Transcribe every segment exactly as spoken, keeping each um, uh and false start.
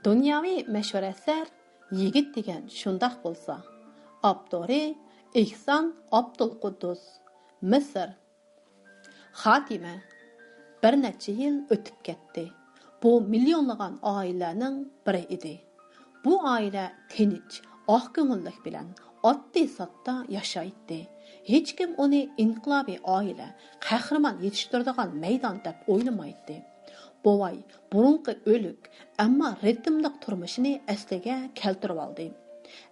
دۇنياۋى مەشھۇر ئەسەر يىگىت دېگەن شۇنداق بولسا. ئاپتورى ئېھسان ئابدۇلقۇددۇس. مىسىر. خاتىمە. بىر نەچچە يىل ئۆتۈپ كەتتى. بۇ مىليونلىغان ئائىلىلەرنىڭ بىرى ئىدى. بۇ ئائىلە تىنچ، ئاق كۆڭۈللۈك بىلەن ئاددىي-ساددا ياشايتتى. ھېچكىم ئۇنى ئىنقىلابىي ئائىلە، قەھرىمان يېتىشتۈرىدىغان مەيدان دەپ ئويلىمايتتى. بوۋاي بۇرۇنقى ئۆلۈك، ئەمما رىتىملىق تۇرمۇشىنى ئەسلىگە كەلتۈرۈۋالدى.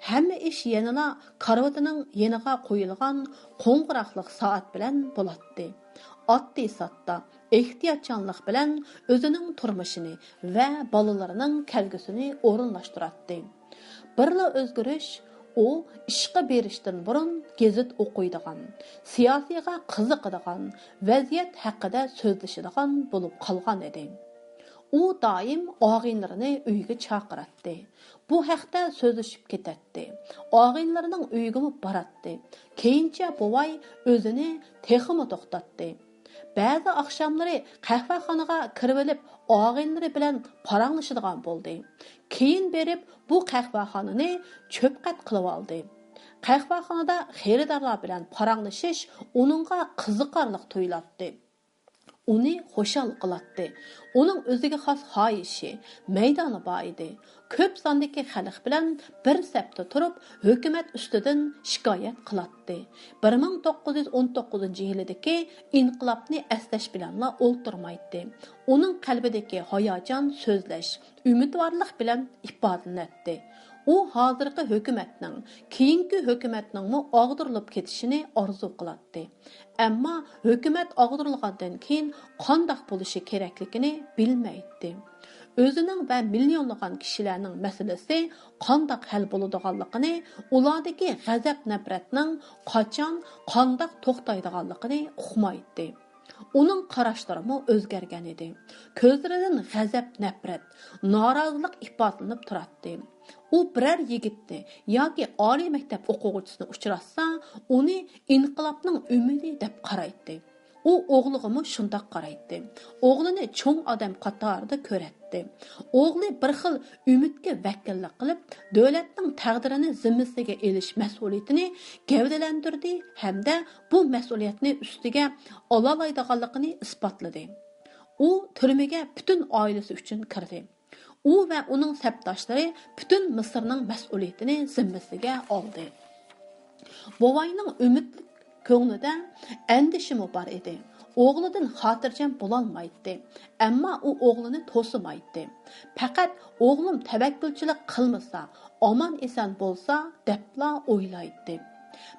ھەممە ئىش يەنىلا كارىۋىتىنىڭ يېنىغا قويۇلغان قوڭغۇراقلىق سائەت بىلەن بولاتتى. ئاددىي-ساددا، ئېھتىياتچانلىق بىلەن ئۆزىنىڭ تۇرمۇشىنى ۋە بالىلىرىنىڭ كەلگۈسىنى ئورۇنلاشتۇراتتى. بىرلا ئۆزگىرىش، ئۇ ئىشقا بېرىشتىن بۇرۇن گېزىت ئوقۇيدىغان، سىياسىيغا قىزىقىدىغان، ۋەزىيەت ھەققىدە سۆزلىشىدىغان بولۇپ قالغان ئىدى. ئۇ دائىم ئاغىنىلىرىنى ئۆيىگە چاقىراتتى. بۇ ھەقتە سۆزلىشىپ كېتەتتى. ئاغىنىلىرىنىڭ ئۆيىگىمۇ باراتتى. كېيىنچە بوۋاي ئۆزىنى تېخىمۇ توختاتتى. بەزى ئاخشاملىرى قەھۋەخانىغا كىرىۋېلىپ، ئاغىنىلىرى بىلەن پاراڭلىشىدىغان بولدى. كېيىن بېرىپ، بۇ قەھۋەخانىنى چۆپقەت قىلىۋالدى. قەھۋەخانىدا خېرىدارلار بىلەن پاراڭلىشىش ئۇنىڭغا قىزىقارلىق تۇيۇلاتتى. ئۇنى خۇشال قىلاتتى. ئۇنىڭ ئۆزىگە خاس خاھىشى، مەيدانى بار ئىدى. كۆپ ساندىكى خەلق بىلەن بىر سەپتە تۇرۇپ، ھۆكۈمەت ئۈستىدىن شىكايەت قىلاتتى. بىر مىڭ توققۇز يۈز ئون توققۇزىنچى يىلىدىكى ئىنقىلابنى ئەسلەش بىلەنلا ئولتۇرمايتتى. ئۇنىڭ قەلبىدىكى ھاياجان سۆزلەش، ئۈمىدۋارلىق بىلەن ئىپادىلىنەتتى. ئۇ ھازىرقى ھۆكۈمەتنىڭ، كېيىنكى ھۆكۈمەتنىڭمۇ ئاغدۇرۇلۇپ كېتىشىنى ئارزۇ قىلاتتى. ئەمما ھۆكۈمەت ئاغدۇرۇلغاندىن كېيىن قانداق بولۇشى كېرەكلىكىنى بىلمەيتتى. ئۆزىنىڭ ۋە مىليونلىغان كىشىلەرنىڭ مەسىلىسى قانداق ھەل بولىدىغانلىقىنى، ئۇلاردىكى غەزەپ-نەپرەتنىڭ قاچان، قانداق توختايدىغانلىقىنى ئۇقمايتتى. ئۇنىڭ قاراشلىرىمۇ ئۆزگەرگەن ئىدى. كۆزلىرىدىن غەزەپ-نەپرەت، نارازىلىق ئىپادىلىنىپ تۇراتتى. ئۇ بىرەر يىگىتنى ياكى ئالىي مەكتەپ ئوقۇغۇچىسىنى ئۇچراتسا، ئۇنى ئىنقىلابنىڭ ئۈمىدى دەپ قارايتتى. ئۇ ئوغلىغىمۇ شۇنداق قارايتتى. ئوغلىنى چوڭ ئادەم قاتارىدا كۆرەتتى. ئوغلى بىر خىل ئۈمىدكە ۋەكىللىك قىلىپ، دۆلەتنىڭ تەقدىرىنى زىممىسىگە ئېلىش مەسئۇلىيىتىنى گەۋدىلەندۈردى ھەمدە بۇ مەسئۇلىيەتنى ئۈستىگە ئالالايدىغانلىقىنى ئىسپاتلىدى. ئۇ تۈرمىگە پۈتۈن ئائىلىسى ئۈچۈن كىردى. ئۇ ۋە ئۇنىڭ سەپداشلىرى پۈتۈن مىسىرنىڭ مەسئۇلىيىتىنى زىممىسىگە ئالدى. بوۋاينىڭ ئۈمىدلىك كۆڭلىدە ئەندىشىمۇ بار ئىدى. ئوغلىدىن خاتىرجەم بولالمايتتى. ئەمما ئۇ ئوغلىنى توسىمايتتى. پەقەت «ئوغلۇم تەۋەككۈلچىلىك قىلمىسا، ئامان-ئېسەن بولسا» دەپلا ئويلايتتى.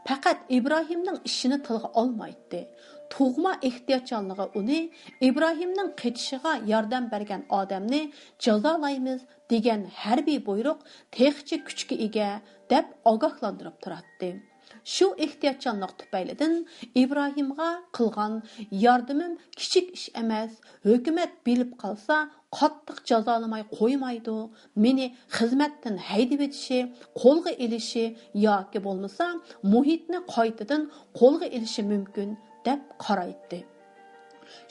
پەقەت ئىبراھىمنىڭ ئىشىنى تىلغا ئالمايتتى. تۇغما ئېھتىياتچانلىقى ئۇنى ئىبراھىمنىڭ قېچىشىغا ياردەم بەرگەن ئادەمنى جازالايمىز دېگەن ھەربىي بۇيرۇق تېخىچە كۈچكە ئىگە، دەپ ئاگاھلاندۇرۇپ تۇراتتى. شۇ ئېھتىياتچانلىق تۈپەيلىدىن ئىبراھىمغا قىلغان ياردىمىم كىچىك ئىش ئەمەس، ھۆكۈمەت بىلىپ قالسا، قاتتىق جازالىماي قويمايدۇ، مېنى خىزمەتتىن ھەيدىۋېتىشى، قولغا ئېلىشى ياكى بولمىسا مۇھىتنى قايتىدىن قولغا ئېلىشى مۇمكىن، دەپ قارايتتى.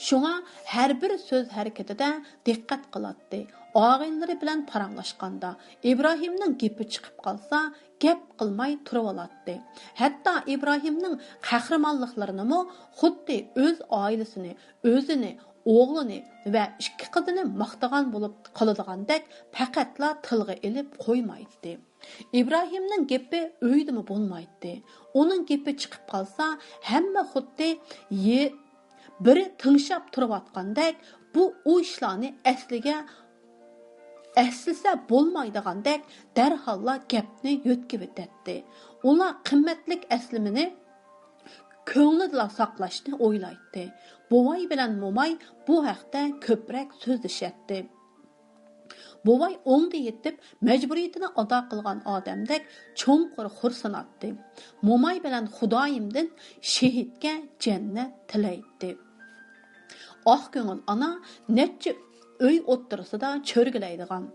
شۇڭا ھەر بىر سۆز ھەرىكىتىدە دىققەت قىلاتتى. ئاغىنىلىرى بىلەن پاراڭلاشقاندا، ئىبراھىمنىڭ گېپى چىقىپ قالسا، گەپ قىلماي تۇرۇۋالاتتى. ھەتتا ئىبراھىمنىڭ قەھرىمانلىقلىرىنىمۇ خۇددى ئۆز ئائىلىسىنى، ئۆزىنى، ئوغلىنى ۋە ئىككى قىزىنى ماختىغان بولۇپ قالىدىغاندەك پەقەتلا تىلغا ئېلىپ قويمايتتى. ئىبراھىمنىڭ گېپى ئۆيدىمۇ بولمايتتى. ئۇنىڭ گېپى چىقىپ قالسا، ھەممە خۇددى يې-، بىرى تىڭشاپ تۇرۇۋاتقاندەك، بۇ، ئۇ ئىشلارنى ئەسلىگە، ئەسلىسە بولمايدىغاندەك دەرھاللا گەپنى يۆتكىۋېتەتتى. ئۇلار قىممەتلىك ئەسلىمىنى كۆڭلىدىلا ساقلاشنى ئويلايتتى. بوۋاي بىلەن موماي بۇ ھەقتە كۆپرەك سۆزلىشەتتى. بوۋاي ئوڭدا يېتىپ، مەجبۇرىيىتىنى ئادا قىلغان ئادەمدەك چوڭقۇر خورسىناتتى. موماي بىلەن خۇدايىمدىن شېھىتكە جەننەت تىلەيتتى. ئاق كۆڭۈل ئانا نەچچە ئۆي ئوتتۇرىسىدا چۆرگىلەيدىغان،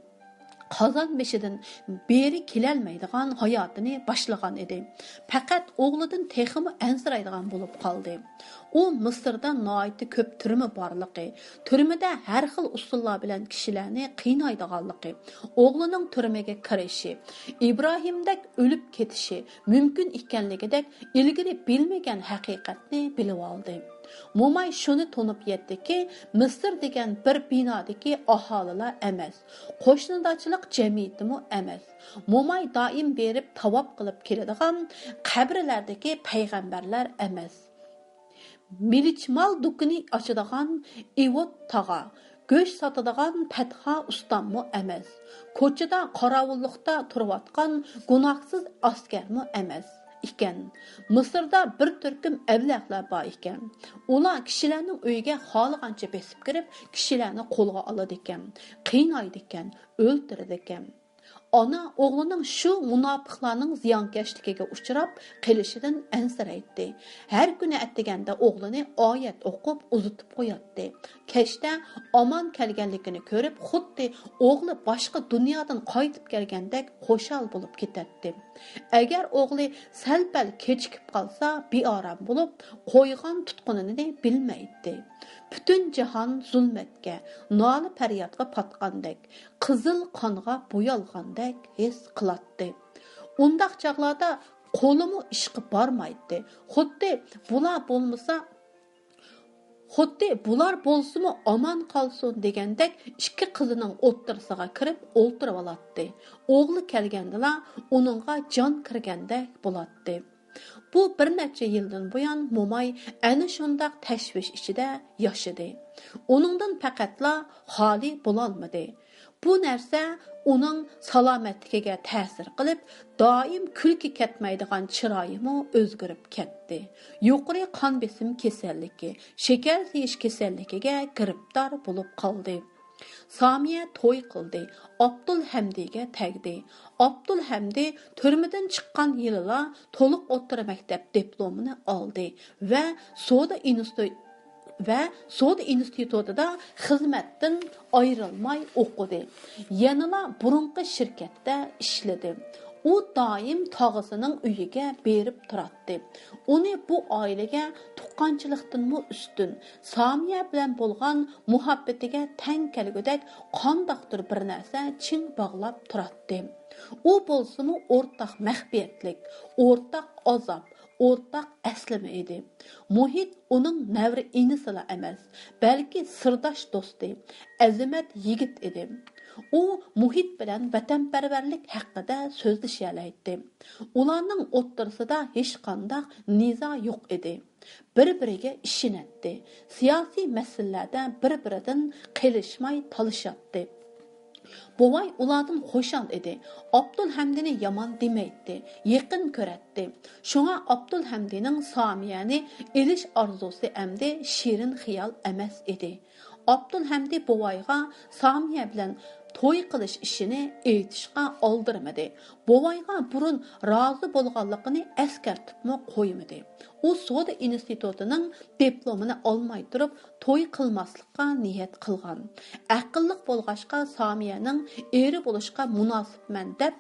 قازان بېشىدىن بېرى كېلەلمەيدىغان ھاياتىنى باشلىغان ئىدى. پەقەت ئوغلىدىن تېخىمۇ ئەنسىرەيدىغان بولۇپ قالدى. ئۇ مىسىردا ناھايىتى كۆپ تۈرمە بارلىقى، تۈرمىدە ھەر خىل ئۇسۇللار بىلەن كىشىلەرنى قىينايدىغانلىقى، ئوغلىنىڭ تۈرمىگە كىرىشى، ئىبراھىمدەك ئۆلۈپ كېتىشى مۇمكىن ئىكەنلىكىدەك ئىلگىرى بىلمىگەن ھەقىقەتنى بىلىۋالدى. موماي شۇنى تونۇپ يەتتىكى، مىسىر دېگەن بىر بىنادىكى ئاھالىلەر ئەمەس، قوشنىدارچىلىق جەمئىيىتىمۇ ئەمەس. موماي دائىم بېرىپ تاۋاپ قىلىپ كېلىدىغان قەبرىلەردىكى پەيغەمبەرلەر ئەمەس. مىلىچمال دۇكىنى ئاچىدىغان ئىۋوت تاغا، گۆش ساتىدىغان پەتھا ئۇستاممۇ ئەمەس. كوچىدا قاراۋۇللۇقتا تۇرۇۋاتقان گۇناھسىز ئەسكەرمۇ ئەمەس ئىكەن. مىسىردا بىر تۈركۈم ئەبلەخلەر بار ئىكەن. ئۇلار كىشىلەرنىڭ ئۆيىگە خالىغانچە بېسىپ كىرىپ، كىشىلەرنى قولغا ئالىدىكەن، قىينايدىكەن، ئۆلتۈرىدىكەن. ئانا ئوغلىنىڭ شۇ مۇناپىقلارنىڭ زىيانكەشلىكىگە ئۇچراپ قېلىشىدىن ئەنسىرەيتتى. ھەر كۈنى ئەتىگەندە ئوغلىنى ئايەت ئوقۇپ ئۇزىتىپ قوياتتى. كەچتە ئامان كەلگەنلىكىنى كۆرۈپ، خۇددى ئوغلى باشقا دۇنيادىن قايتىپ كەلگەندەك خۇشال بولۇپ كېتەتتى. ئەگەر ئوغلى سەل-پەل كېچىكىپ قالسا، بىئارام بولۇپ، قويغان تۇتقىنىنى بىلمەيتتى. پۈتۈن جاھان زۇلمەتكە، نالە-پەريادقا پاتقاندەك، قىزىل قانغا بويالغاندەك ھېس قىلاتتى. ئۇنداق چاغلاردا قولىمۇ ئىشقا بارمايتتى. خۇددى بۇلار بولمىسا، خۇددى بۇلار بولسىمۇ ئامان قالسۇن دېگەندەك ئىككى قىزىنىڭ ئوتتۇرىسىغا كىرىپ ئولتۇرۇۋالاتتى. ئوغلى كەلگەندىلا ئۇنىڭغا جان كىرگەندەك بولاتتى. بۇ بىر نەچچە يىلدىن بۇيان موماي ئەنە شۇنداق تەشۋىش ئىچىدە ياشىدى. ئۇنىڭدىن پەقەتلا خالىي بولالمىدى. بۇ نەرسە ئۇنىڭ سالامەتلىكىگە تەسىر قىلىپ، دائىم كۈلكە كەتمەيدىغان چىرايىمۇ ئۆزگىرىپ كەتتى. يۇقىرى قان بېسىم كېسەللىكى، شېكەر سىيىش كېسەللىكىگە گىرىپتار بولۇپ قالدى. سامىيە توي قىلدى، ئابدۇلھەمدىگە تەگدى. ئابدۇلھەمدى تۈرمىدىن چىققان يىلىلا تولۇق ئوتتۇرا مەكتەپ دىپلومىنى ئالدى ۋە سودا ئىنستىتۇ-، ۋە سودا ئىنستىتۇتىدا خىزمەتتىن ئايرىلماي ئوقۇدى. يەنىلا بۇرۇنقى شىركەتتە ئىشلىدى. ئۇ دائىم تاغىسىنىڭ ئۆيىگە بېرىپ تۇراتتى. ئۇنى بۇ ئائىلىگە تۇغقانچىلىقتىنمۇ ئۈستۈن، سامىيە بىلەن بولغان مۇھەببىتىگە تەڭ كەلگۈدەك قانداقتۇر بىر نەرسە چىڭ باغلاپ تۇراتتى. ئۇ بولسىمۇ ئورتاق مەخپىيەتلىك، ئورتاق ئازاب، ئورتاق ئەسلىمە ئىدى. مۇھىت ئۇنىڭ نەۋرە ئىنىسىلا ئەمەس، بەلكى سىرداش دوستى، ئەزىمەت يىگىت ئىدى. ئۇ مۇھىت بىلەن ۋەتەنپەرۋەرلىك ھەققىدە سۆزلىشەلەيتتى. ئۇلارنىڭ ئوتتۇرىسىدا ھېچقانداق نىزا يوق ئىدى. بىر-بىرىگە ئىشىنەتتى. سىياسىي مەسىلىلەردە بىر-بىرىدىن قېلىشماي تالىشاتتى. بوۋاي ئۇلاردىن خۇشال ئىدى. ئابدۇلھەمدىنى يامان دېمەيتتى، يېقىن كۆرەتتى. شۇڭا ئابدۇلھەمدىنىڭ سامىيەنى ئېلىش ئارزۇسى ئەمدى شېرىن خىيال ئەمەس ئىدى. ئابدۇلھەمدى بوۋايغا سامىيە بىلەن توي قىلىش ئىشىنى ئېيتىشقا ئالدىرىمىدى. بوۋايغا بۇرۇن رازى بولغانلىقىنى ئەسكەرتىپمۇ قويمىدى. ئۇ سودا ئىنستىتۇتىنىڭ دىپلومىنى ئالماي تۇرۇپ توي قىلماسلىققا نىيەت قىلغان. ئەقىللىق بولغاچقا سامىيەنىڭ ئېرى بولۇشقا مۇناسىپمەن دەپ،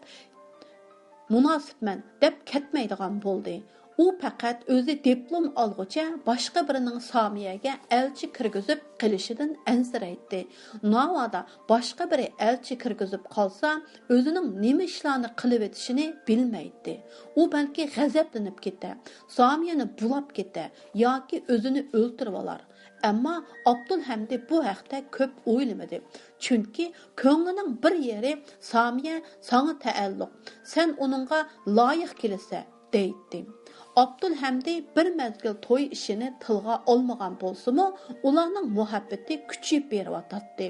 مۇناسىپمەن دەپ كەتمەيدىغان بولدى. ئۇ پەقەت ئۆزى دىپلوم ئالغۇچە باشقا بىرىنىڭ سامىيەگە ئەلچى كىرگۈزۈپ قېلىشىدىن ئەنسىرەيتتى. ناۋادا باشقا بىرى ئەلچى كىرگۈزۈپ قالسا، ئۆزىنىڭ نېمە ئىشلارنى قىلىۋېتىشىنى بىلمەيتتى. ئۇ بەلكى غەزەپلىنىپ كېتە، سامىيەنى بۇلاپ كېتە ياكى ئۆزىنى ئۆلتۈرۈۋالار. ئەمما ئابدۇلھەمدى بۇ ھەقتە كۆپ ئويلىمىدى. چۈنكى كۆڭلىنىڭ بىر يېرى سامىيە ساڭا تەئەللۇق، سەن ئۇنىڭغا لايىق كېلىسەن، دەيتتى. ئابدۇلھەمدى بىر مەزگىل توي ئىشىنى تىلغا ئالمىغان بولسىمۇ، ئۇلارنىڭ مۇھەببىتى كۈچىيىپ بېرىۋاتاتتى.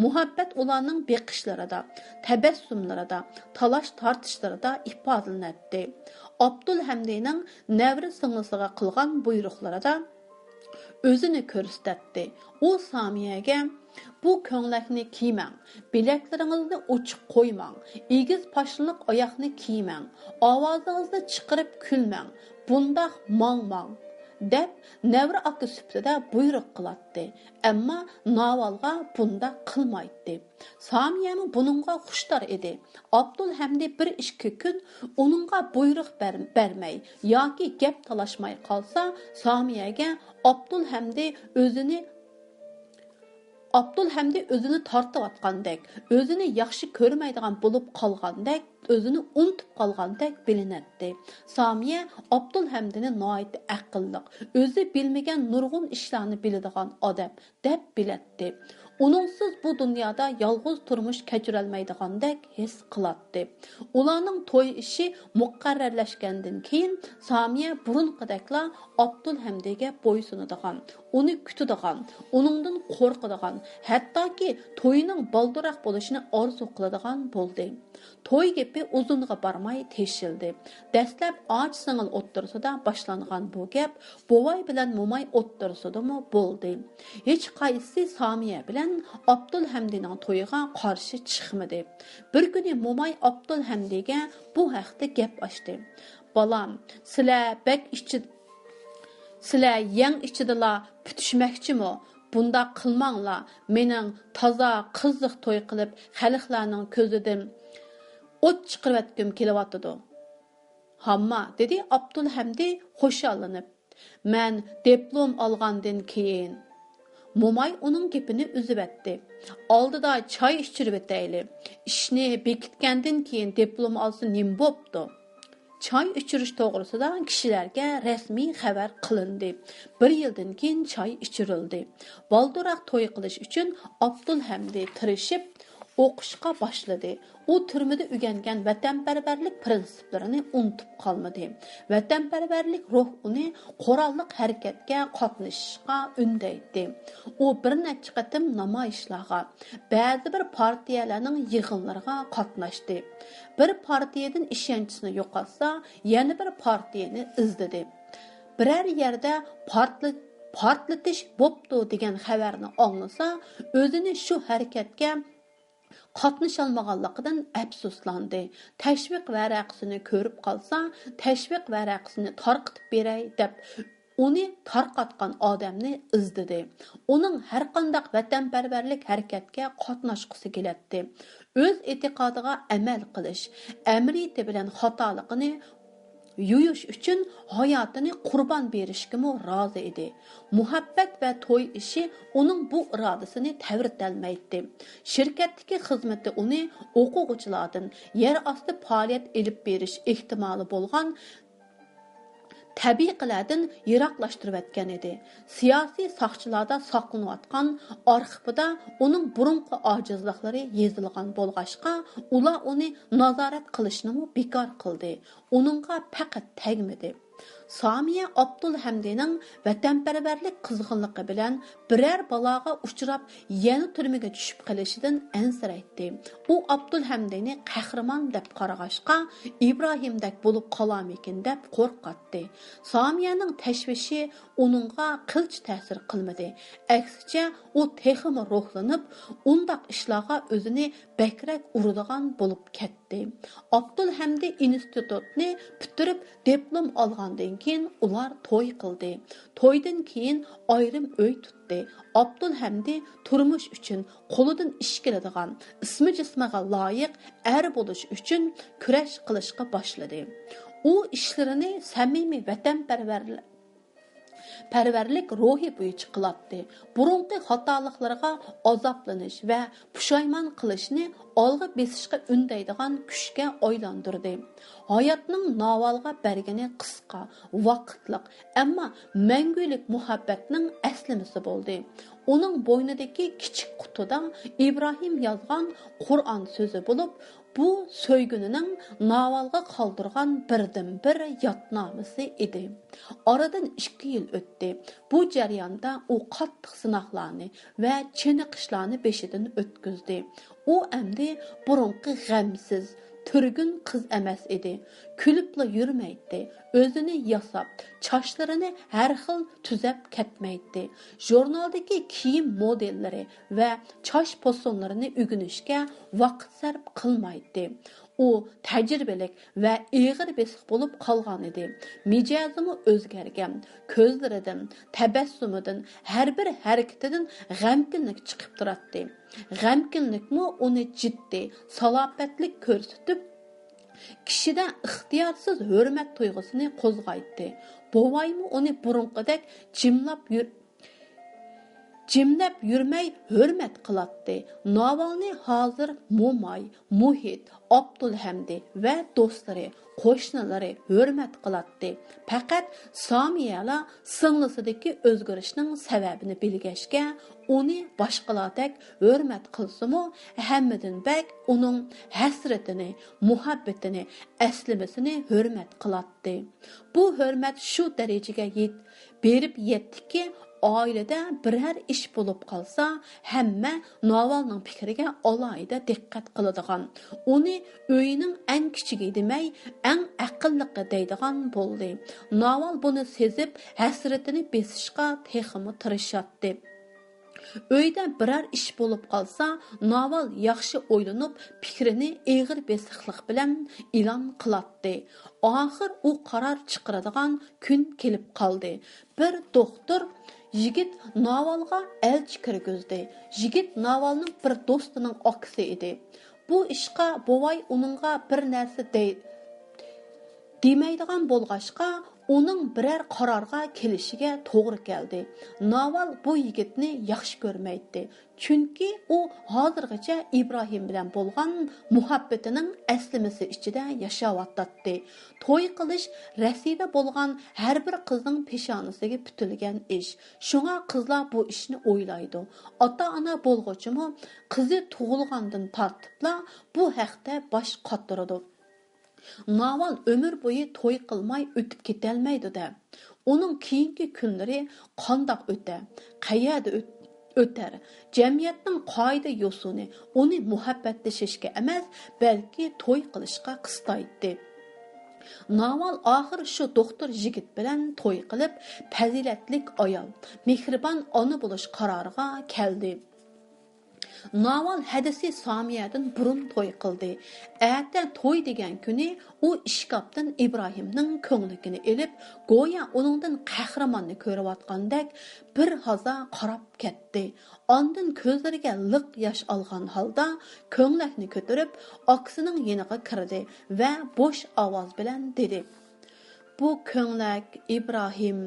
مۇھەببەت ئۇلارنىڭ بېقىشلىرىدا، تەبەسسۇملىرىدا، تالاش-تارتىشلىرىدا ئىپادىلىنەتتى. ئابدۇلھەمدىنىڭ نەۋرە سىڭلىسىغا قىلغان بۇيرۇقلىرىدا ئۆزىنى كۆرسىتەتتى. ئۇ سامىيەگە، بۇ كۆڭلەكنى كىيمەڭ، بىلەكلىرىڭىزنى ئوچۇق قويماڭ، ئېگىز پاشنىلىق ئاياغنى كىيمەڭ، ئاۋازىڭىزنى چىقىرىپ كۈلمەڭ، بۇنداق ماڭماڭ، دەپ، نەۋرە ئاكا سۈپىتىدە بۇيرۇق قىلاتتى. ئەمما ناۋالغا بۇنداق قىلمايتتى. سامىيەمۇ بۇنىڭغا خۇشتار ئىدى. ئابدۇلھەمدى بىر ئىككى كۈن ئۇنىڭغا بۇيرۇق بەر-، بەرمەي ياكى گەپ تالاشماي قالسا، سامىيەگە ئابدۇلھەمدى ئۆزىنى ئابدۇلھەمدى ئۆزىنى تارتىۋاتقاندەك، ئۆزىنى ياخشى كۆرمەيدىغان بولۇپ قالغاندەك، ئۆزىنى ئۇنتۇپ قالغاندەك بىلىنەتتى. سامىيە ئابدۇلھەمدىنى ناھايىتى ئەقىللىق، ئۆزى بىلمىگەن نۇرغۇن ئىشلارنى بىلىدىغان ئادەم دەپ بىلەتتى. ئۇنىڭسىز بۇ دۇنيادا يالغۇز تۇرمۇش كەچۈرەلمەيدىغاندەك ھېس قىلاتتى. ئۇلارنىڭ توي ئىشى مۇقەررەرلەشكەندىن كېيىن، سامىيە بۇرۇنقىدەكلا ئابدۇلھەمدىگە بويسۇنىدىغان، ئۇنى كۈتىدىغان، ئۇنىڭدىن قورقىدىغان، ھەتتاكى تويىنىڭ بالدۇرراق بولۇشىنى ئارزۇ قىلىدىغان بولدى. توي گېپى ئۇزۇنغا بارماي تېشىلدى. دەسلەپ ئاچا-سىڭىل ئوتتۇرىسىدا باشلانغان بۇ گەپ بوۋاي بىلەن موماي ئوتتۇرىسىدىمۇ بولدى. ھېچقايسىسى سامىيە بىلەن ئابدۇلھەمدىنىڭ تويىغا قارشى چىقمىدى. بىر كۈنى موماي ئابدۇلھەمدىگە بۇ ھەقتە گەپ ئاچتى. بالام، سىلەر بەك ئىچى-، سىلەر يەڭ ئىچىدىلا پۈتۈشمەكچىمۇ؟ بۇنداق قىلماڭلار، مېنىڭ تازا قىزىق توي قىلىپ، خەلقلەرنىڭ كۆزىدىن ئوت چىقىرىۋەتكۈم كېلىۋاتىدۇ. ھامما، دېدى ئابدۇلھەمدى خۇشاللىنىپ. مەن دىپلوم ئالغاندىن كېيىن. موماي ئۇنىڭ گېپىنى ئۈزۈۋەتتى. ئالدىدا چاي ئىچۈرۈۋېتەيلى. ئىشنى بېكىتكەندىن كېيىن دىپلوم ئالسا نېمە بوپتۇ؟ چاي ئىچۈرۈش توغرىسىدا كىشىلەرگە رەسمىي خەۋەر قىلىندى. بىر يىلدىن كېيىن چاي ئىچۈرۈلدى. بالدۇرراق توي قىلىش ئۈچۈن ئابدۇلھەمدى تىرىشىپ ئوقۇشقا باشلىدى. ئۇ تۈرمىدە ئۆگەنگەن ۋەتەنپەرۋەرلىك پىرىنسىپلىرىنى ئۇنتۇپ قالمىدى. ۋەتەنپەرۋەرلىك روھ ئۇنى قوراللىق ھەرىكەتكە قاتنىشىشقا ئۈندەيتتى. ئۇ بىر نەچچە قېتىم نامايىشلارغا، بەزى بىر پارتىيەلەرنىڭ يىغىنلىرىغا قاتناشتى. بىر پارتىيەدىن ئىشەنچىسىنى يوقاتسا، يەنە بىر پارتىيەنى ئىزدىدى. بىرەر يەردە پارتلا-، پارتلىتىش بوپتۇ دېگەن خەۋەرنى ئاڭلىسا، ئۆزىنى شۇ ھەرىكەتكە قاتنىشالمىغانلىقىدىن ئەپسۇسلاندى. تەشۋىق ۋەرەقىسىنى كۆرۈپ قالسا، تەشۋىق ۋەرەقىسىنى تارقىتىپ بېرەي دەپ، ئۇنى تارقاتقان ئادەمنى ئىزدىدى. ئۇنىڭ ھەرقانداق ۋەتەنپەرۋەرلىك ھەرىكەتكە قاتناشقۇسى كېلەتتى. ئۆز ئېتىقادىغا ئەمەل قىلىش، ئەمەلىيىتى بىلەن خاتالىقىنى يۇيۇش ئۈچۈن ھاياتىنى قۇربان بېرىشكىمۇ رازى ئىدى. مۇھەببەت ۋە توي ئىشى ئۇنىڭ بۇ ئىرادىسىنى تەۋرىتەلمەيتتى. شىركەتتىكى خىزمىتى ئۇنى ئوقۇغۇچىلاردىن، يەر ئاستى پائالىيەت ئېلىپ بېرىش ئېھتىمالى بولغان تەبىقىلەردىن يىراقلاشتۇرۇۋەتكەن ئىدى. سىياسىي ساقچىلاردا ساقلىنىۋاتقان ئارخىپىدا ئۇنىڭ بۇرۇنقى ئاجىزلىقلىرى يېزىلغان بولغاچقا، ئۇلار ئۇنى نازارەت قىلىشنىمۇ بىكار قىلدى. ئۇنىڭغا پەقەت تەگمىدى. سامىيە ئابدۇلھەمدىنىڭ ۋەتەنپەرۋەرلىك قىزغىنلىقى بىلەن بىرەر بالاغا ئۇچراپ، يەنە تۈرمىگە چۈشۈپ قېلىشىدىن ئەنسىرەيتتى. ئۇ ئابدۇلھەمدىنى قەھرىمان دەپ قارىغاچقا، ئىبراھىمدەك بولۇپ قالارمىكىن دەپ قورقاتتى. سامىيەنىڭ تەشۋىشى ئۇنىڭغا قىلچە تەسىر قىلمىدى. ئەكسىچە، ئۇ تېخىمۇ روھلىنىپ، ئۇنداق ئىشلارغا ئۆزىنى بەكرەك ئۇرىدىغان بولۇپ كەتتى. ئابدۇلھەمدى ئىنستىتۇتنى پۈتتۈرۈپ، دىپلوم ئالغاندىن كېيىن ئۇلار توي قىلدى. تويدىن كېيىن ئايرىم ئۆي تۇتتى. ئابدۇلھەمدى تۇرمۇش ئۈچۈن قولىدىن ئىش كېلىدىغان، ئىسمى جىسمىغا لايىق ئەر بولۇش ئۈچۈن كۈرەش قىلىشقا باشلىدى. ئۇ ئىشلىرىنى سەمىمىي ۋەتەنپەرۋەر پەرۋەرلىك روھى بويىچە قىلاتتى. بۇرۇنقى خاتالىقلىرىغا ئازابلىنىش ۋە پۇشايمان قىلىشنى ئالغا بېسىشقا ئۈندەيدىغان كۈچكە ئايلاندۇردى. ھاياتنىڭ ناۋالغا بەرگىنى قىسقا، ۋاقىتلىق، ئەمما مەڭگۈلۈك مۇھەببەتنىڭ ئەسلىمىسى بولدى. ئۇنىڭ بوينىدىكى كىچىك قۇتىدا ئىبراھىم يازغان قۇرئان سۆزى بولۇپ، بۇ سۆيگۈنىنىڭ ناۋالغا قالدۇرغان بىردىنبىر يادنامىسى ئىدى. ئارىدىن ئىككى يىل ئۆتتى. بۇ جەرياندا ئۇ قاتتىق سىناقلارنى ۋە چېنىقىشلارنى بېشىدىن ئۆتكۈزدى. ئۇ ئەمدى بۇرۇنقى غەمسىز، تۈرگۈن قىز ئەمەس ئىدى. كۈلۈپلا يۈرمەيتتى. ئۆزىنى ياساپ، چاچلىرىنى ھەر خىل تۈزەپ كەتمەيتتى. ژۇرنالدىكى كىيىم مودېللىرى ۋە چاچ پوسونلىرىنى ئۆگىنىشكە ۋاقىت سەرپ قىلمايتتى. ئۇ تەجرىبىلىك ۋە ئېغىر بېسىق بولۇپ قالغانىدى. مىجەزىمۇ ئۆزگەرگەن. كۆزلىرىدىن، تەبەسسۇمىدىن، ھەر بىر ھەرىكىتىدىن غەمكىنلىك چىقىپ تۇراتتى. غەمكىنلىكمۇ ئۇنى جىددىي، سالاپەتلىك كۆرسىتىپ، كىشىدە ئىختىيارسىز ھۆرمەت تۇيغۇسىنى قوزغايتتى. بوۋايمۇ ئۇنى بۇرۇنقىدەك جىملاپ يۈر-، جىملەپ يۈرمەي ھۆرمەت قىلاتتى. ناۋالنى ھازىر موماي، مۇھىت، ئابدۇلھەمدى ۋە دوستلىرى، قوشنىلىرى ھۆرمەت قىلاتتى. پەقەت سامىيەلا سىڭلىسىدىكى ئۆزگىرىشنىڭ سەۋەبىنى بىلگەچكە، ئۇنى باشقىلاردەك ھۆرمەت قىلسىمۇ، ھەممىدىن بەك ئۇنىڭ ھەسرىتىنى، مۇھەببىتىنى، ئەسلىمىسىنى ھۆرمەت قىلاتتى. بۇ ھۆرمەت شۇ دەرىجىگە يېت-، بېرىپ يەتتىكى، ئائىلىدە بىرەر ئىش بولۇپ قالسا، ھەممە ناۋالنىڭ پىكرىگە ئالاھىدە دىققەت قىلىدىغان، ئۇنى ئۆينىڭ ئەڭ كىچىكى دېمەي، ئەڭ ئەقىللىقى دەيدىغان بولدى. ناۋال بۇنى سېزىپ، ھەسرىتىنى بېسىشقا تېخىمۇ تىرىشاتتى. ئۆيدە بىرەر ئىش بولۇپ قالسا، ناۋال ياخشى ئويلىنىپ، پىكرىنى ئېغىر بېسىقلىق بىلەن ئېلان قىلاتتى. ئاخىر ئۇ قارار چىقىرىدىغان كۈن كېلىپ قالدى. بىر دوختۇر يىگىت ناۋالغا ئەلچى كىرگۈزدى. يىگىت ناۋالنىڭ بىر دوستىنىڭ ئاكىسى ئىدى. بۇ ئىشقا بوۋاي ئۇنىڭغا بىر نەرسە دەي-، دېمەيدىغان بولغاچقا، ئۇنىڭ بىرەر قارارغا كېلىشىگە توغرا كەلدى. ناۋال بۇ يىگىتنى ياخشى كۆرمەيتتى. چۈنكى ئۇ ھازىرغىچە ئىبراھىم بىلەن بولغان مۇھەببىتىنىڭ ئەسلىمىسى ئىچىدە ياشاۋاتاتتى. توي قىلىش رەسىدە بولغان ھەر بىر قىزنىڭ پېشانىسىگە پۈتۈلگەن ئىش. شۇڭا قىزلار بۇ ئىشنى ئويلايدۇ. ئاتا-ئانا بولغۇچىمۇ قىزى تۇغۇلغاندىن تارتىپلا بۇ ھەقتە باش قاتۇرىدۇ. ناۋال ئۆمۈر بويى توي قىلماي ئۆتۈپ كېتەلمەيدۇ-دە. ئۇنىڭ كېيىنكى كۈنلىرى قانداق ئۆتە، قەيەردە ئۆت-، ئۆتەر؟ جەمئىيەتنىڭ قائىدە-يوسۇنى ئۇنى مۇھەببەتلىشىشكە ئەمەس، بەلكى توي قىلىشقا قىستايتتى. ناۋال ئاخىر شۇ دوختۇر يىگىت بىلەن توي قىلىپ، پەزىلەتلىك ئايال، مېھرىبان ئانا بولۇش قارارىغا كەلدى. ناۋال ھەدىسى سامىيەدىن بۇرۇن توي قىلدى. ئەتە توي دېگەن كۈنى ئۇ ئىشكاپتىن ئىبراھىمنىڭ كۆڭلىكىنى ئېلىپ، گويا ئۇنىڭدىن قەھرىماننى كۆرۈۋاتقاندەك بىر ھازا قاراپ كەتتى. ئاندىن كۆزلىرىگە لىق ياش ئالغان ھالدا كۆڭلەكنى كۆتۈرۈپ، ئاكىسىنىڭ يېنىغا كىردى ۋە بوش ئاۋاز بىلەن دېدى: «بۇ كۆڭلەك، ئىبراھىم.»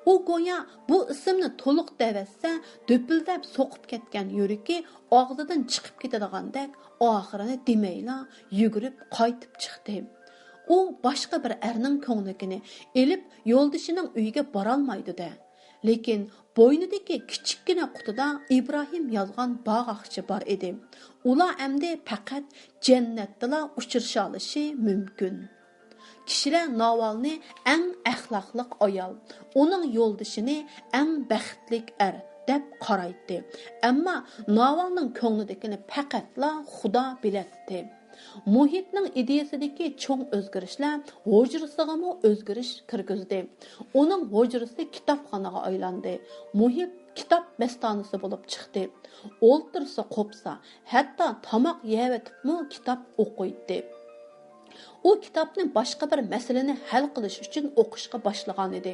ئۇ گويا بۇ ئىسىمنى تولۇق دەۋەتسە، دۈپۈلدەپ سوقۇپ كەتكەن يۈرىكى ئاغزىدىن چىقىپ كېتىدىغاندەك، ئاخىرىنى دېمەيلا يۈگۈرۈپ قايتىپ چىقتى. ئۇ باشقا بىر ئەرنىڭ كۆڭلىكىنى ئېلىپ، يولدىشىنىڭ ئۆيىگە بارالمايدۇ-دە. لېكىن بوينىدىكى كىچىككىنە قۇتىدا ئىبراھىم يازغان باغاقچە بار ئىدى. ئۇلار ئەمدى پەقەت جەننەتتىلا ئۇچرىشالىشى مۇمكىن. كىشىلەر ناۋالنى ئەڭ ئەخلاقلىق ئايال، ئۇنىڭ يولدىشىنى ئەڭ بەختلىك ئەر دەپ قارايتتى. ئەمما ناۋالنىڭ كۆڭلىدىكىنى پەقەتلا خۇدا بىلەتتى. مۇھىتنىڭ ئىدىيىسىدىكى چوڭ ئۆزگىرىشلەر ھۇجرىسىغىمۇ ئۆزگىرىش كىرگۈزدى. ئۇنىڭ ھۇجرىسى كىتابخانىغا ئايلاندى. مۇھىت كىتاب مەستانىسى بولۇپ چىقتى. ئولتۇرسا قوپسا، ھەتتا تاماق يەۋېتىپمۇ كىتاب ئوقۇيتتى. ئۇ كىتابنى باشقا بىر مەسىلىنى ھەل قىلىش ئۈچۈن ئوقۇشقا باشلىغانىدى.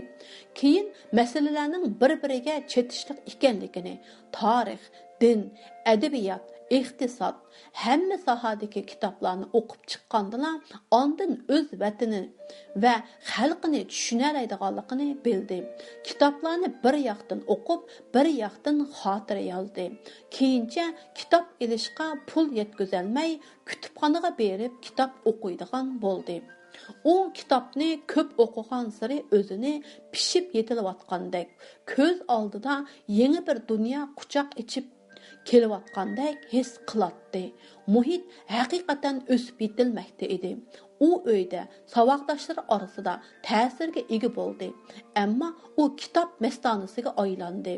كېيىن مەسىلىلەرنىڭ بىر-بىرىگە چېتىشلىق ئىكەنلىكىنى، تارىخ، دىن، ئەدەبىيات، ئىقتىساد، ھەممە ساھەدىكى كىتابلارنى ئوقۇپ چىققاندىلا، ئاندىن ئۆز ۋەتىنى ۋە خەلقىنى چۈشىنەلەيدىغانلىقىنى بىلدى. كىتابلارنى بىر ياقتىن ئوقۇپ، بىر ياقتىن خاتىرە يازدى. كېيىنچە كىتاب ئېلىشقا پۇل يەتكۈزەلمەي، كۇتۇپخانىغا بېرىپ كىتاب ئوقۇيدىغان بولدى. ئۇ كىتابنى كۆپ ئوقۇغانسېرى ئۆزىنى پىشىپ يېتىلىۋاتقاندەك، كۆز ئالدىدا يېڭى بىر دۇنيا قۇچاق ئېچىپ كېلىۋاتقاندەك ھېس قىلاتتى. مۇھىت ھەقىقەتەن ئۆسۈپ يېتىلمەكتە ئىدى. ئۇ ئۆيدە، ساۋاقداشلىرى ئارىسىدا تەسىرگە ئىگە بولدى. ئەمما ئۇ كىتاب مەستانىسىگە ئايلاندى.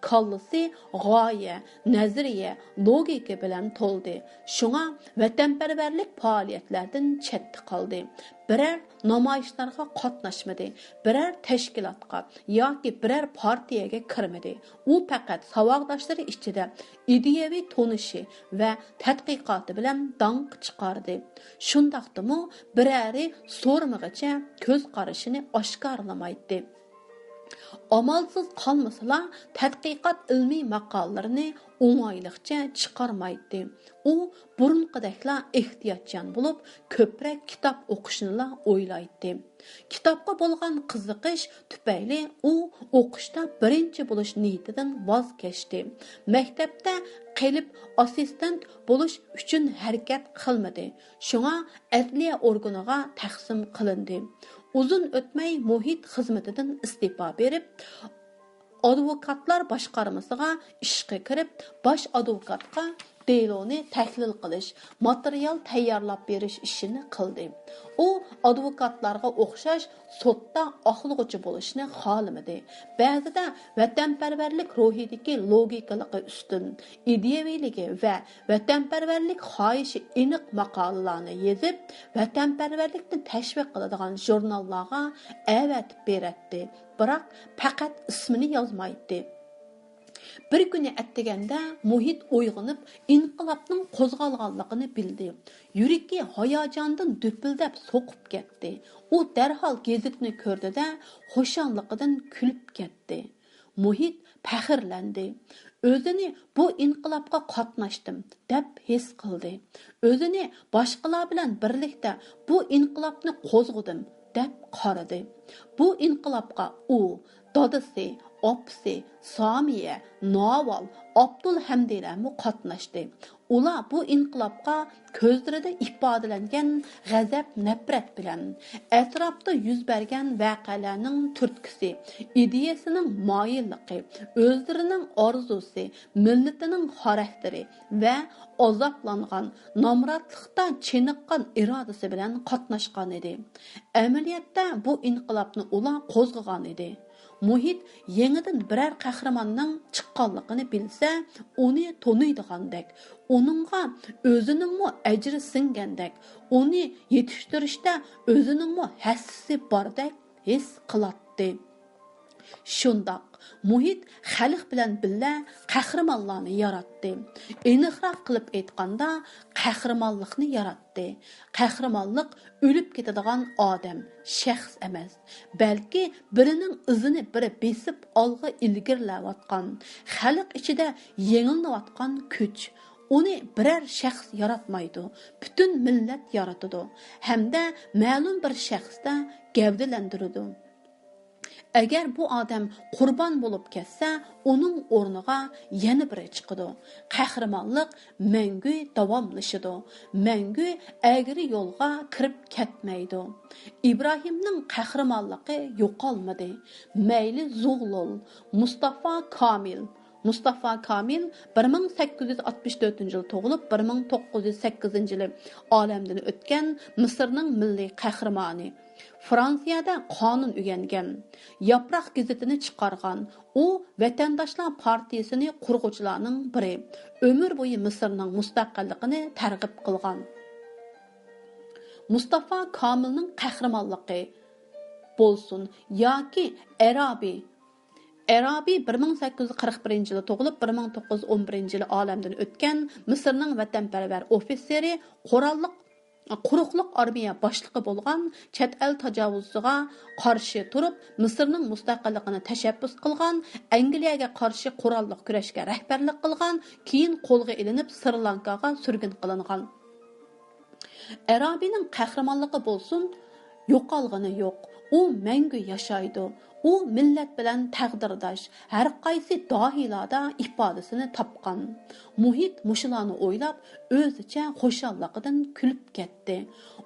كاللىسى غايە، نەزەرىيە، لوگىكا بىلەن تولدى. شۇڭا ۋەتەنپەرۋەرلىك پائالىيەتلەردىن چەتتە قالدى. بىرەر نامايىشلارغا قاتناشمىدى، بىرەر تەشكىلاتقا ياكى بىرەر پارتىيەگە كىرمىدى. ئۇ پەقەت ساۋاقداشلىرى ئىچىدە ئىدىيەۋى تونۇشى ۋە تەتقىقاتى بىلەن داڭققا چىقاردى. شۇنداقتىمۇ بىرەرى سورىمىغىچە كۆز قارىشىنى ئاشكارىلىمايتتى. ئامالسىز قالمىسىلا، تەتقىقات ئىلمىي ماقالىلىرىنى ئوڭايلىقچە چىقارمايتتى. ئۇ بۇرۇنقىدەكلا ئېھتىياتچان بولۇپ، كۆپرەك كىتاب ئوقۇشنىلا ئويلايتتى. كىتابقا بولغان قىزىقىش تۈپەيلى ئۇ ئوقۇشتا بىرىنچى بولۇش نىيىتىدىن ۋاز كەچتى. مەكتەپتە قېلىپ ئاسسىستېنت بولۇش ئۈچۈن ھەرىكەت قىلمىدى. شۇڭا ئەدلىيە ئورگىنىغا تەقسىم قىلىندى. ئۇزۇن ئۆتمەي مۇھىت خىزمىتىدىن ئىستېپا بېرىپ، ئادۋوكاتلار باشقارمىسىغا ئىشقا كىرىپ، باش ئادۋوكاتقا دېلونى تەھلىل قىلىش، ماتېرىيال تەييارلاپ بېرىش ئىشىنى قىلدى. ئۇ ئادۋوكاتلارغا ئوخشاش سوتتا ئاقلىغۇچى بولۇشنى خالىمىدى. بەزىدە ۋەتەنپەرۋەرلىك روھىدىكى لوگىكىلىقى ئۈستۈن، ئىدىيەۋىلىكى ۋە ۋەتەنپەرۋەرلىك خاھىشى ئېنىق ماقالىلارنى يېزىپ، ۋەتەنپەرۋەرلىكنى تەشۋىق قىلىدىغان ژۇرناللارغا ئەۋەتىپ بېرەتتى. بىراق پەقەت ئىسمىنى يازمايتتى. بىر كۈنى ئەتىگەندە مۇھىت ئويغىنىپ، ئىنقىلابنىڭ قوزغالغانلىقىنى بىلدى. يۈرىكى ھاياجاندىن دۈپۈلدەپ سوقۇپ كەتتى. ئۇ دەرھال گېزىتنى كۆردى-دە، خۇشاللىقىدىن كۈلۈپ كەتتى. مۇھىت پەخىرلەندى. ئۆزىنى بۇ ئىنقىلابقا قاتناشتىم، دەپ ھېس قىلدى. ئۆزىنى باشقىلار بىلەن بىرلىكتە بۇ ئىنقىلابنى قوزغىدىم، دەپ قارىدى. بۇ ئىنقىلابقا ئۇ، دادىسى، ئاپىسى، سامىيە، ناۋال، ئابدۇل ھەمدىلەرمۇ قاتناشتى. ئۇلار بۇ ئىنقىلابقا كۆزلىرىدە ئىپادىلەنگەن غەزەپ-نەپرەت بىلەن، ئەتراپتا يۈز بەرگەن ۋەقەلەرنىڭ تۈرتكىسى، ئىدىيەسىنىڭ مايىللىقى، ئۆزلىرىنىڭ ئارزۇسى، مىللىتىنىڭ خاراكتېرى ۋە ئازابلانغان، نامراتلىقتا چېنىققان ئىرادىسى بىلەن قاتناشقان ئىدى. ئەمەلىيەتتە بۇ ئىنقىلابنى ئۇلار قوزغىغان ئىدى. مۇھىت يېڭىدىن بىرەر قەھرىماننىڭ چىققانلىقىنى بىلسە، ئۇنى تونۇيدىغاندەك، ئۇنىڭغا ئۆزىنىڭمۇ ئەجرى سىڭگەندەك، ئۇنى يېتىشتۈرۈشتە ئۆزىنىڭمۇ ھەسسىسى باردەك ھېس قىلاتتى. شۇنداق، مۇھىت خەلق بىلەن بىللە قەھرىمانلارنى ياراتتى. ئېنىقراق قىلىپ ئېيتقاندا، قەھرىمانلىقنى ياراتتى. قەھرىمانلىق ئۆلۈپ كېتىدىغان ئادەم، شەخس ئەمەس، بەلكى بىرىنىڭ ئىزىنى بىرى بېسىپ ئالغا ئىلگىرىلەۋاتقان، خەلق ئىچىدە يېڭىلىنىۋاتقان كۈچ. ئۇنى بىرەر شەخس ياراتمايدۇ، پۈتۈن مىللەت يارىتىدۇ ھەمدە مەلۇم بىر شەخستە گەۋدىلەندۈرىدۇ. ئەگەر بۇ ئادەم قۇربان بولۇپ كەتسە، ئۇنىڭ ئورنىغا يەنە بىرى چىقىدۇ. قەھرىمانلىق مەڭگۈ داۋاملىشىدۇ، مەڭگۈ ئەگرى يولغا كىرىپ كەتمەيدۇ. ئىبراھىمنىڭ قەھرىمانلىقى يوقالمىدى. مەيلى زۇغلۇل، مۇستافا كامىل، مۇستافا كامىل بىر مىڭ سەككىز يۈز ئاتمىش تۆتىنچى يىلى تۇغۇلۇپ، بىر مىڭ توققۇز يۈز سەككىزىنچى يىلى ئالەمدىن ئۆتكەن مىسىرنىڭ مىللىي قەھرىمانى. فرانسىيەدە قانۇن ئۆگەنگەن، ياپراق گېزىتىنى چىقارغان. ئۇ ۋەتەنداشلار پارتىيىسىنى قۇرغۇچىلارنىڭ بىرى، ئۆمۈر بويى مىسىرنىڭ مۇستەقىللىقىنى تەرغىب قىلغان. مۇستافا كامىلنىڭ قەھرىمانلىقى بولسۇن ياكى ئەرابى، ئەرابى بىر مىڭ سەككىز يۈز قىرىق بىرىنچى يىلى تۇغۇلۇپ، بىر مىڭ توققۇز يۈز ئون بىرىنچى يىلى ئالەمدىن ئۆتكەن مىسىرنىڭ ۋەتەنپەرۋەر ئوفىتسېرى، قوراللىق، قۇرۇقلۇق ئارمىيە باشلىقى بولغان، چەت ئەل تاجاۋۇزچىسىغا قارشى تۇرۇپ، مىسىرنىڭ مۇستەقىللىقىنى تەشەببۇس قىلغان، ئەنگلىيەگە قارشى قوراللىق كۈرەشكە رەھبەرلىك قىلغان، كېيىن قولغا ئېلىنىپ، سرى لانكاغا سۈرگۈن قىلىنغان. ئەرابىنىڭ قەھرىمانلىقى بولسۇن، يوقالغىنى يوق. ئۇ مەڭگۈ ياشايدۇ. ئۇ مىللەت بىلەن تەقدىرداش، ھەرقايسى داھىيلاردا ئىپادىسىنى تاپقان. مۇھىت مۇشۇلارنى ئويلاپ، ئۆزىچە خۇشاللىقىدىن كۈلۈپ كەتتى.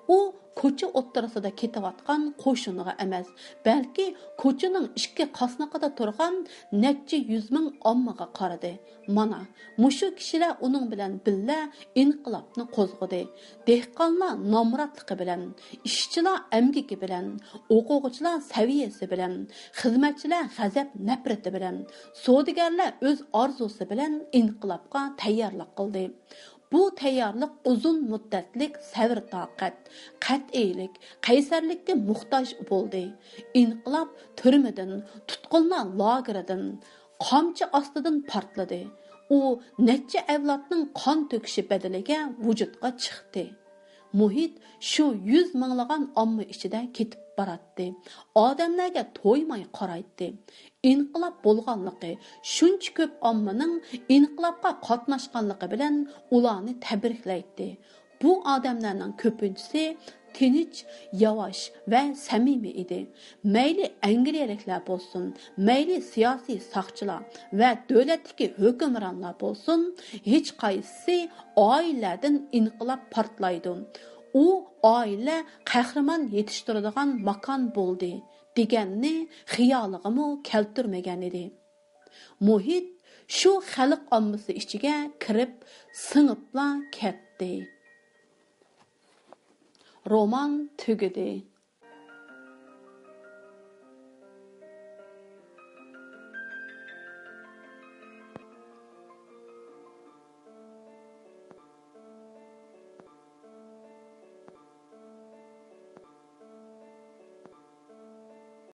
ئۇ كوچا ئوتتۇرىسىدا كېتىۋاتقان قوشۇنغا ئەمەس، بەلكى كوچىنىڭ ئىككى قاسنىقىدا تۇرغان نەچچە يۈز مىڭ ئاممىغا قارىدى. مانا، مۇشۇ كىشىلەر ئۇنىڭ بىلەن بىللە ئىنقىلابنى قوزغىدى. دېھقانلار نامراتلىقى بىلەن، ئىشچىلار ئەمگىكى بىلەن، ئوقۇغۇچىلار سەۋىيەسى بىلەن، خىزمەتچىلەر غەزەپ نەپرىتى بىلەن، سودىگەرلەر ئۆز ئارزۇسى بىلەن ئىنقىلابقا تەييارلىق قىلدى. بۇ تەييارلىق ئۇزۇن مۇددەتلىك سەۋر-تاقەت، قەتئىيلىك، قەيسەرلىككە موھتاج بولدى. ئىنقىلاب تۈرمىدىن، تۇتقۇنلار لاگېرىدىن، قامچا ئاستىدىن پارتلىدى. ئۇ نەچچە ئەۋلادنىڭ قان تۆكۈشى بەدىلىگە ۋۇجۇدقا چىقتى. مۇھىت شۇ يۈز مىڭلىغان ئامما ئىچىدە كېتىپ باراتتى. ئادەملەرگە تويماي قارايتتى. ئىنقىلاب بولغانلىقى، شۇنچە كۆپ ئاممىنىڭ ئىنقىلابقا قاتناشقانلىقى بىلەن ئۇلارنى تەبرىكلەيتتى. بۇ ئادەملەرنىڭ كۆپىنچىسى تىنچ، ياۋاش ۋە سەمىمىي ئىدى. مەيلى ئەنگلىيەلىكلەر بولسۇن، مەيلى سىياسىي ساقچىلار ۋە دۆلەتتىكى ھۆكۈمرانلار بولسۇن، ھېچقايسىسى «ئائىلىلەردىن ئىنقىلاب پارتلايدۇ، ئۇ ئائىلە قەھرىمان يېتىشتۈرىدىغان ماكان بولدى» دېگەننى خىيالىغىمۇ كەلتۈرمىگەنىدى. مۇھىت شۇ خەلق ئاممىسى ئىچىگە كىرىپ سىڭىپلا كەتتى. رومان تۈگىدى.